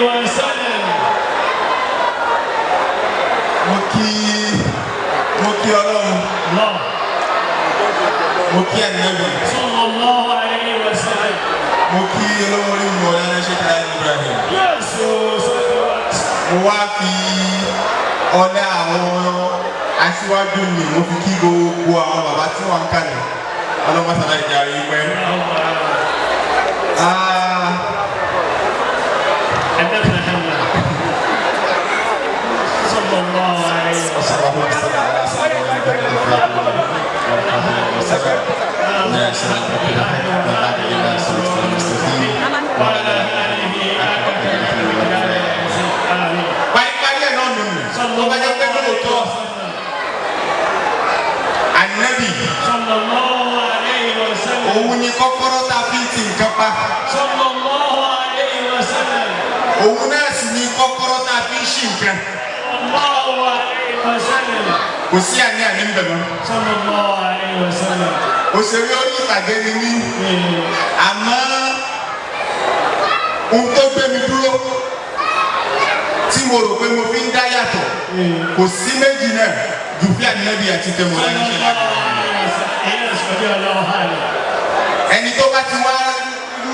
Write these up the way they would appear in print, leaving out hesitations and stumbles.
وسلم. Mo kí Ọlọ́run. الله. Mo kí Ànábì. صلى الله عليه وسلم. Mo kí olówó orí mi, Mọ̀lánà Sheikh Alhaji Ibrahim. Yes. Mo wá fi ọlá àwọn aṣíwájú mi, mo fi kí gbogbo àwọn bàbá tí wọ́n ń kalẹ̀. Ọlọ́mọ sábà ìjà rí pẹ́. Ah, النبي محمد صلى الله عليه وسلم. اللهم صل على سيدنا محمد وسلم. لا شريك له ولا إله إلا المستقيم وعلى آله حق قدره ومقداره العظيم. آمين. Paríparí ẹ̀ náà nù mí tó bá jẹ́ pé lóòótọ́ Ànábì صلى الله عليه وسلم. òun ni kọ́kọ́rọ́ tá a fi ń ti nǹkan pa. صلى الله عليه وسلم. Òun náà sì ni kọ́kọ́rọ́ tá a fi ń ṣí nǹkan. الله عليه وسلم. Kò sí àní àní ń bẹ̀ mọ́. صلى الله عليه وسلم. Òṣèré orí ìtàgé ni mí, àmọ́ ohun tó gbé mi dúró tí mo rò pé mo fi ń dá yàtọ̀ kò sí méjì náà ju bí Ànábì àti tẹmọ صلى lẹ́nu ṣe. الله عليه وسلم. Yes, رضي الله عنه. Ẹni tó bá ti wá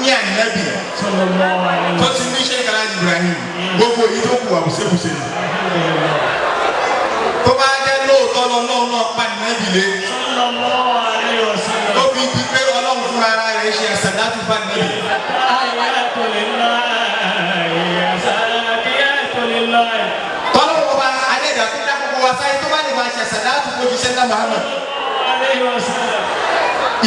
ní Ànábì صلى الله عليه tó وسلم. ti ní Sheikh Alhaji Ibrahim, gbogbo èyí tó kù àbùsẹ̀bùsẹ̀ ni. الحمد لله. Tó bá jẹ́ lóòótọ́ lọ́lọ́run náà pa Ànábì lé صلى الله عليه وسلم. tó fi di pé Ọlọ́run fúnra ara rẹ̀ ṣe àsàlátù fún Ànábì. التحيات لله، الزاكيات لله. Tọ́lọ́wọ́ ọba adẹ́dà tó dá gbogbo wa sáyé, tó bá lè máa ṣe àsàlátù fún òjíṣẹ́ ńlá Muhammad, عليه وسلم.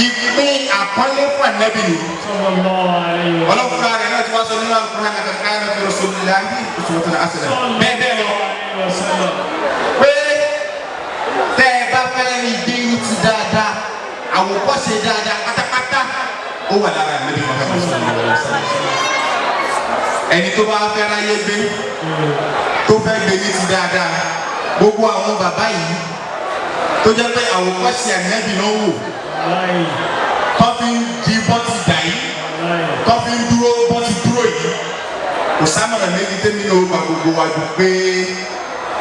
ìpín àpọ́nlé fún Ànábì ni. صلى الله عليه وسلم. Ọlọ́run fúnra rẹ̀ náà ti wá sọ nínú Al-Qur'an لقد كان في رسول الله أسوة حسنة bẹ́ẹ̀ bẹ́ẹ̀ lọ عليه وسلم. pé tẹ́ ẹ bá fẹ́ rí dé ní ti dáadáa, àwòkọ́ṣe dáadáa pátápátá, ó wà lára Ànábì Muhammad صلى الله عليه وسلم. Ẹni tó bá fẹ́ ráyé gbé, tó fẹ́ gbé ní ti dáadáa, gbogbo àwọn bàbá yìí tó jẹ́ pé àwòkọ́ṣe Ànábì ló wò Láì. tó fi ń di bọ́ ti dà yìí, Láì. tó fi ń dúró bọ́ ti dúró yìí, kò sámọ̀nà méjì tẹ́mi náà ó gba gbogbo wa jù pé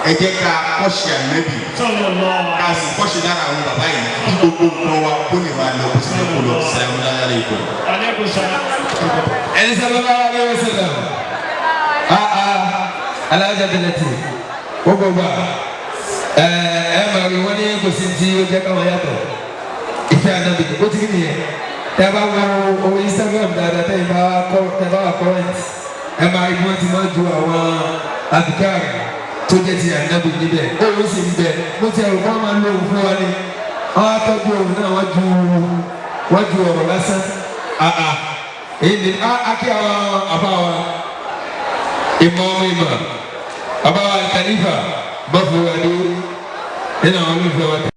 ẹ jẹ́ ká kọ́ṣe Ànábì, صلى الله ká عليه sì kọ́ṣe lára àwọn bàbá yìí, kí gbogbo nǹkan wa kó lè máa lọ bó ti yẹ kó lọ. سلام عليكم. عليكم السلام. Ẹni صلى الله عليه وسلم. Aa, Alhaji Abdulateef, gbogbo gbà ẹ ẹ máa rí wọn ní kò sí tí ó jẹ́ káwọn yàtọ̀, ìfẹ́ Ànábì ó ti rí nìyẹn. Tẹ́ bá wo owó Instagram dáadáa, tẹ́ bá kọ́, tẹ́ bá wà current, ẹ máa rí bí wọ́n ti máa ju àwọn àbíkár tó jẹ́ ti Ànábì níbẹ̀. Òun sì ń bẹ mo ti ẹ̀rù kọ́ máa ń lo òun fún wa ni wọ́n á tọ́jú òun náà, wọ́n ju ọ̀rọ̀ lásán. Àà, èyí ni a kí àwọn àbá wa, ìmọ̀ ọmọ ìmọ̀, bàbá wa Khalifa bọ́fù wa ní nínú àwọn olùfẹ́ wa.